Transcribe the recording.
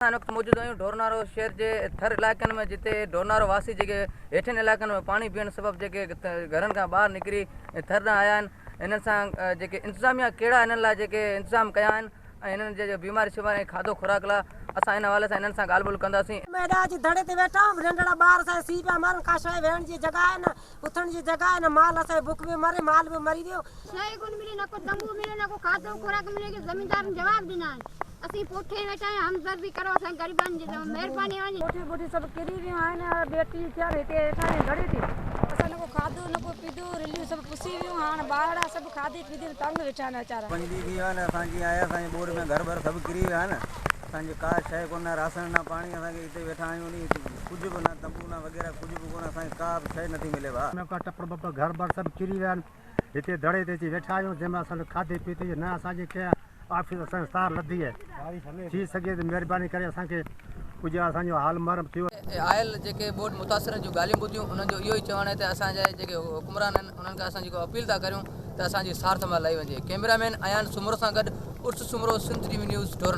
اسان هن وقت موجود آهيون ڍورنارو شهر جي ٿر علائقن ۾ جتي ڍورنارو واسي جيڪي هيٺين علائقن ۾ پاڻي پيئڻ سبب جيڪي گهرن کان ٻاهر نڪري ٿر ڏانهن آيا آهن انهن سان جيڪي انتظاميا ڪهڙا انهن لاء جيڪي انتظام ڪيا آهن ۽ انهن جي بيماري شماري ۽ کاڌو خوراڪ لاء اسان ان حوالي سان انهن سان ڳالهه ٻولهه ڪنداسين. ۾ ڏاهه جي دڙي تي ويٺا آهيون ننڍڙا ٻار اسان جا سيء پيا مرن ڪا شيء ويهڻ جي جڳهه آهي نه اٿڻ جي جڳهه آهي نه مال اسان جي بک ۾ مري مال به مري ويو. شيء ڪونه ملي نه ڪو تنبو مليو نه ڪو کاڌو خوراڪ مليو ڪي زميندارن جواب ڏنا آهن اسين پوٺي ويٺا آهيون همدردي ڪرو اسان غريبن جي مهرباني وڃي. ڪوٺيون ٻوٺيون سڀ ڪري ويون آهن ٻه ٽي ٿيا آهن هتي ويٺا آهيون دڙي تي اسان نه ڪو کاڌو نه ڪو پيتو رليون سڀ پسي ويون هاڻ ٻارڙا سڀ کاڌي پيتي ۾ تنگ ويٺا آهن ويچارا. پنج ڏينهن ٿي ويا آهن اسان جيئن آيا اسان جي ٻوڏ ۾ گهر ٻر سڀ ڪري ويا آهن اسان جي ڪا شيء ڪونه راشن نه پاڻي اسان کي هتي ويٺا آهيون ني ڪجهه به نه تنبو نه وغيره ڪجهه به ڪونه اسان کي ڪا به شيء نٿي ملي ڀاء. ۾ ڪا ٽپڙ ٻپڙ گهر بر سڀ ڪري ويا آهن هتي دڙي تي اچي ويٺا آهيون جنهن ۾ اسان کي کاڌي پيتي جي نه اسان جي ڪنهن آفيس اسان جي سار لڌي آهي ٿي سگهي ته مهرباني ڪري اسان کي ڪجهه اسان جو حال مرحم ٿيو. آيل جيڪي ٻوڏ متاثرن جون ڳالهيون ٻڌيون انهن جو اهو ئي چوڻ آهي ته اسان جا جيڪي حڪمران آهن انهن کان اسان جيڪو اپيل ٿا ڪريون ته اسان جي سار سنڀال لهي وڃي ڪئميرا مين ايان سومرو سان گڏ Urs Soomro Sindh T V news Dhornaro.